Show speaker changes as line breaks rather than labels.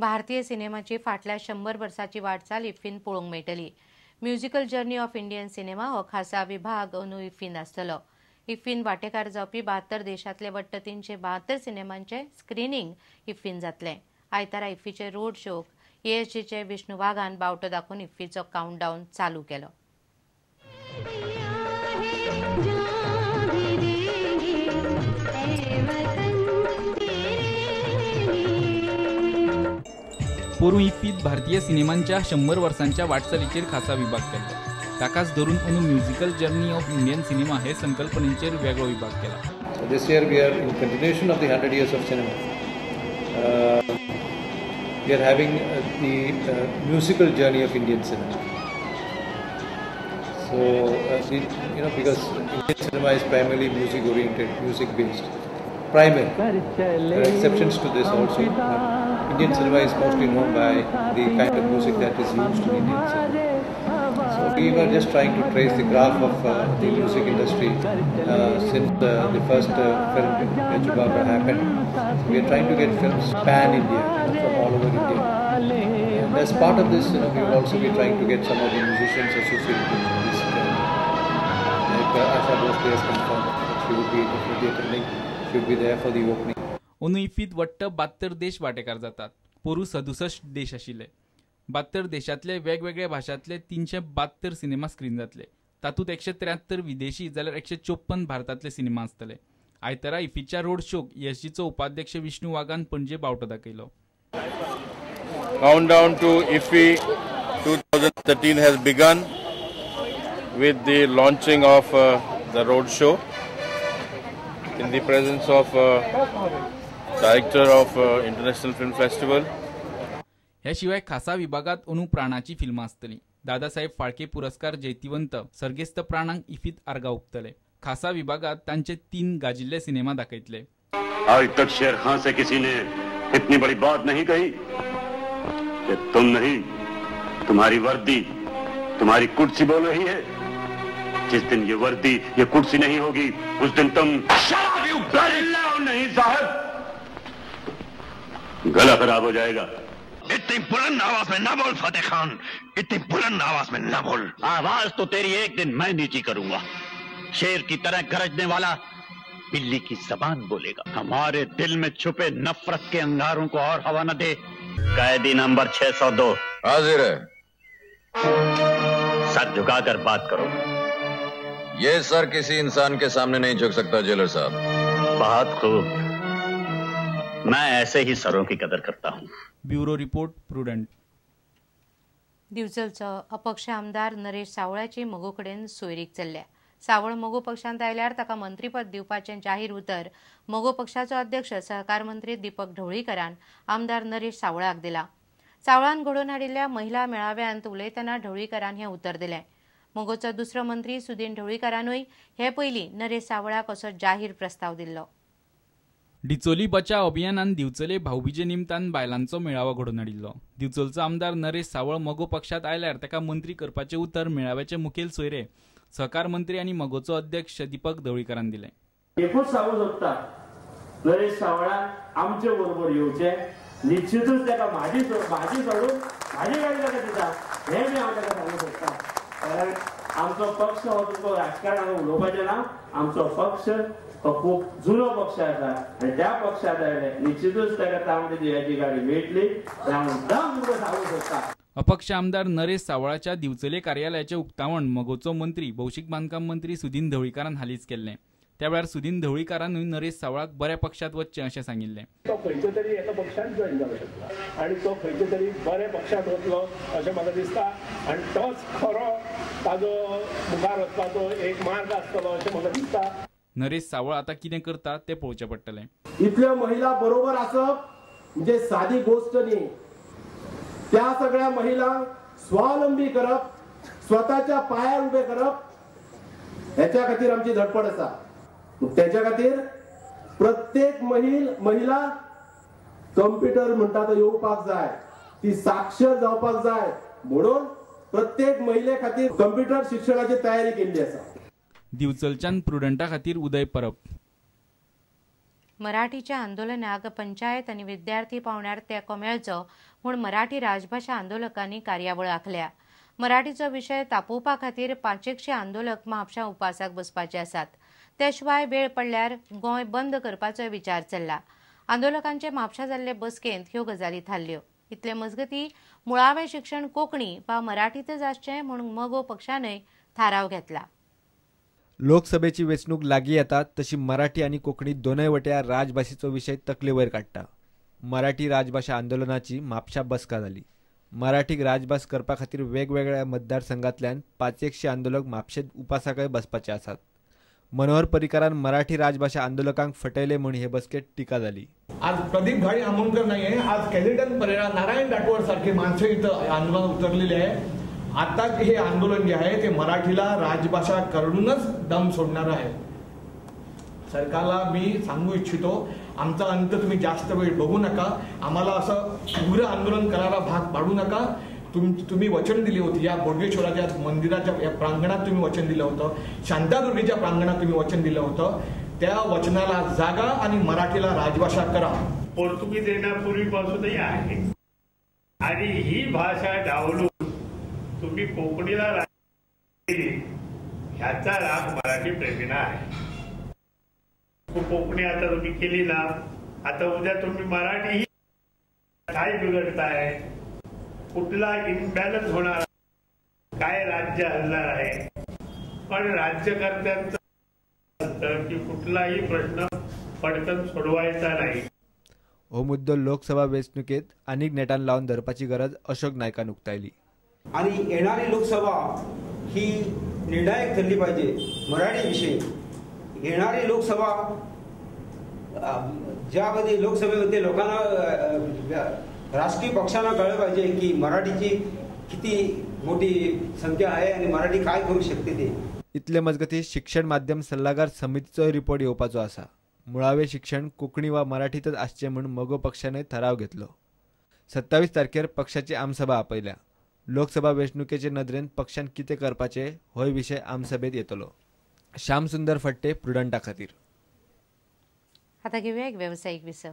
भारतीय सिनेमाची फाटल्या 100 वर्साची वाटचाल इफ्फीन पळोवंक मेळटली. Musical journey of Indian cinema हो खासा विभाग अंदू इफ्फीन आसतलो. इफ्फीन वांटेकार जावपी 72 देशांतले वट्ट 372 सिनेमांचे स्क्रिनींग इफ्फीन जातलें. आयतारा इफ्फीचे रोड शोक एएसजीचे विष्णू वाघान बावटो दाखोवन इफ्फीचो काउंटडावन चालू केलो.
पोरूं इफ्फीत भारतीय सिनेमांच्या 100 वर्सांच्या वाटचालीचेर खासा विभाग केल्लो. ताकाच धरून अंदू musical journey of Indian cinema हे संकल्पनेचेर वेगळो विभाग केला.
This year we are in continuation of the 100 years of cinema. We are having the musical journey of Indian cinema. So because Indian cinema is primarily music oriented, music based. Primary. There are exceptions to this also. Indian cinema is mostly known by the kind of music that is used in Indian cinema. So we were just trying to trace the graph of the music industry since the first film Biju Bawra happened. So we are trying to get films pan India, from all over India. And as part of this, we will also be trying to get some of the musicians associated with this journey. Like Asha Bhosle has confirmed that she would be definitely attending. She would be there for the opening.
अंदू इफ्फीत वट्ट 72 देश वांटेकार जातात. पोरूं 67 देश आशिल्ले. 72 देशांतले वेगवेगळ्या भाशांतले 372 सिनेमा स्क्रीन जातले. तातूंत 173 विदेशी जाल्यार 154 भारतांतले सिनेमा आसतले. आयतारा इफ्फीच्या रोड शोक एएसजीचो उपाध्यक्ष विष्णू वाघान पणजे बावटो दाखयलो.
Countdown to IFFI 2013 has begun with the launching of the road show in the presence of Director of International Film Festival.
ह्या शिवाय खासा विभागात अंदू प्राणाची फिल्मां आसतली. दादासाहेब फाळके पुरस्कार जैतिवंत सर्गेस्त प्राणांक इफ्फीत आर्गां ओंपतले. खासा विभागात तांचे 3 गाजिल्ले सिनेमा दाखयतले.
आज तक शेर खान से किसी ने इतनी बड़ी बात नहीं कही कि तुम नहीं, तुम्हारी वर्दी, तुम्हारी कुर्सी बोल रही है. जिस दिन ये वर्दी, ये कुर्सी नहीं होगी, उस दिन तुम नहीं साहब, गला खराब हो जाएगा.
इतनी बुलंद आवाज में ना बोल फतेह खान, इतनी बुलंद आवाज में ना बोल.
आवाज तो तेरी एक दिन मैं नीची करूंगा. शेर की तरह गरजने वाला बिल्ली की जबान बोलेगा. हमारे दिल में छुपे नफरत के अंगारों को और हवा न दे. कैदी नंबर 602
हाजिर है.
सर झुकाकर बात करो.
ये सर किसी इंसान के सामने नहीं झुक सकता जेलर साहब.
बहुत खूब, मैं ऐसे ही सरों की कदर करता हूँ.
Bureau report, Prudent.
दिवचलचो अपक्ष आमदार नरेश सावळाची मगो कडेन सोयरीक चल्ल्या. सावळ मगो पक्षांत आयल्यार ताका मंत्रीपद दिवपाचें जाहीर उतर मगो पक्षाचो अध्यक्ष सहकार मंत्री दीपक ढवळीकरान आमदार नरेश सावळाक दिला. सावळान घडोवन हाडिल्ल्या महिला मेळाव्यांत उलयतना ढवळीकरान हें उतर दिलें. मगोचो दुसरो मंत्री सुदीन ढवळीकरानूय हे पयलीं नरेश सावळाक असो जाहीर प्रस्ताव दिल्लो.
डिचोली बचाव अभियानान दिवचले भाऊबीजे निमतान बायलांचो मेळावो घडोवन हाडिल्लो. दिवचलचो आमदार नरेश सावळ मगो पक्षांत आयल्यार ताका मंत्री करपाचें उतर मेळाव्याचे मुखेल सोयरे सहकार मंत्री आनी मगोचो अध्यक्ष दीपक ढवळीकरान दिलें.
एकूच सांगू सोदता, नरेश सावळान आमचे बरोबर येवचें, निश्चितूच ताका भाजी सोडून भाजी गाडी ताका दिता हें बी हांव ताका सांगू सोदता. कारण आमचो पक्ष हो तुमकां राजकारणान उलोवपाचें ना. आमचो पक्ष हो खूब जुनो पक्ष आसा आनी त्या पक्षांत आयले निश्चितूच ताका तांबडी दिव्याची गाडी मेळटली हें हांव मुद्दाम तुमकां सांगू सोदता.
अपक्ष आमदार नरेश सावळाच्या दिवचले कार्यालयाचें उक्तावण मगोचो मंत्री भौशीक बांदकाम मंत्री सुदीन ढवळीकारान हालींच केल्लें. त्या वेळार सुदीन ढवळीकारानूय नरेश सावळाक बऱ्या पक्षांत वचचें अशें सांगिल्लें.
तो खंयच्या तरी एका पक्षांत जॉयन जावंक शकता आनी तो खंयच्या तरी बऱ्या पक्षांत वतलो अशें म्हाका दिसता आनी तोच खरो ताजो मुखार वचपाचो एक मार्ग आसतलो अशें म्हाका दिसता.
नरेश सावळ आतां कितें करता तें पळोवचें पडटलें.
इतल्यो महिला बरोबर आसप म्हणजे सादी गोश्ट न्ही. त्या सगळ्या महिलांक स्वावलंबी करप, स्वताच्या पायार उबे करप हेच्या खातीर आमची धडपड आसा. त्याच्या खातीर प्रत्येक महिला कंप्युटर म्हणटा तो येवपाक जाय, ती साक्षर जावपाक जाय, म्हणून प्रत्येक महिले खातीर कंप्युटर शिक्षणाची तयारी केल्ली आसा.
दिवचलच्यान प्रुडंटा खातीर उदय परब.
मराठीच्या आंदोलनाक पंचायत आनी विद्यार्थी पावंड्यार तेंको मेळचो म्हूण मराठी राजभाशा आंदोलकांनी कार्यावळ आंखल्या. मराठीचो विशय तापोवपा खातीर 500 आंदोलक म्हापशां उपासाक बसपाचे आसात. ते शिवाय वेळ पडल्यार गोंय बंद करपाचोय विचार चल्ला. आंदोलकांचे म्हापशां जाल्ले बसकेंत ह्यो गजाली थारल्यो. इतले मजगती मुळावें शिक्षण कोंकणी वा मराठीतच आसचें म्हूण मगो पक्षानय थाराव घेतला.
लोकसभेची वेंचणूक लागीं येता तशी मराठी आनी कोंकणी दोनय वट्या राजभाशेचो विशय तकले वयर काडटा. मराठी राजभाशा आंदोलनाची म्हापशा बसका जाली. मराठीक राजभास करपा खातीर वेगवेगळ्या मतदारसंघांतल्यान 500 आंदोलक म्हापशेंत उपासाकय बसपाचे आसात. मनोहर पर्रीकारान मराठी राजभाशा आंदोलकांक फटयले म्हूण हे बसकेत टिका जाली.
आज प्रदीप घाडी आमोणकर नाही आहे, आज कॅलिटन परेरा, नारायण राठोड सारखे माणसं इथं आंदोलनात उतरलेली आहे. आता हे आंदोलन जे आहे ते मराठीला राजभाषा करूनच दम सोडणार आहे. सरकारला मी सांगू इच्छितो, आमचा अंत तुम्ही जास्त वेळ बघू नका. आम्हाला असं उग्र आंदोलन करायला भाग पाडू नका. तुम्ही वचन दिली होती या बोडगेश्वराच्या मंदिराच्या या प्रांगणात, तुम्ही वचन दिलं होतं, शांतादुर्गेच्या प्रांगणात तुम्ही वचन दिलं होतं. त्या वचनाला जागा आणि मराठीला राजभाषा करा.
पोर्तुगीज येण्यापूर्वीपासूनही आहे आणि ही भाषा डावलून तुम्ही कोकणीला केली ह्याचा राग मराठी प्रेमीना आहे. कोकणी आता तुम्ही केली ना, आता उद्या तुम्ही मराठी ही काय बिघडताय, कुठला इम्बॅलन्स होणार, काय राज्य हलणार आहे. पण राज्यकर्त्यांचं असतं की कुठलाही प्रश्न पटकन सोडवायचा नाही.
हो मुद्दो लोकसभा वेंचणुकेत आनीक नेटान लावन धरपाची गरज अशोक नायकान उक्तायली.
आणि येणारी लोकसभा ही निर्णायक ठरली पाहिजे मराठीविषयी. येणारी लोकसभा ज्यामध्ये लोकसभेमध्ये लोकांना, राजकीय पक्षांना कळलं पाहिजे की मराठीची किती मोठी संख्या आहे आणि मराठी काय करू शकते ते.
इतले मजगती शिक्षण माध्यम सल्लागार समितीचोय रिपोर्ट येवपाचो आसा. मुळावे शिक्षण कोंकणी वा मराठीतच आसचें म्हूण मगो पक्षानय थाराव घेतलो. 27 तारखेर पक्षाची आमसभा आपयल्या. लोकसभा वेंचणुकेचे नदरेन पक्षान कितें करपाचें होय विशय आमसभेत येतलो. श्यामसुंदर फट्टे, प्रुडंटा खातीर.
आता घेऊया एक व्यावसायिक विसव.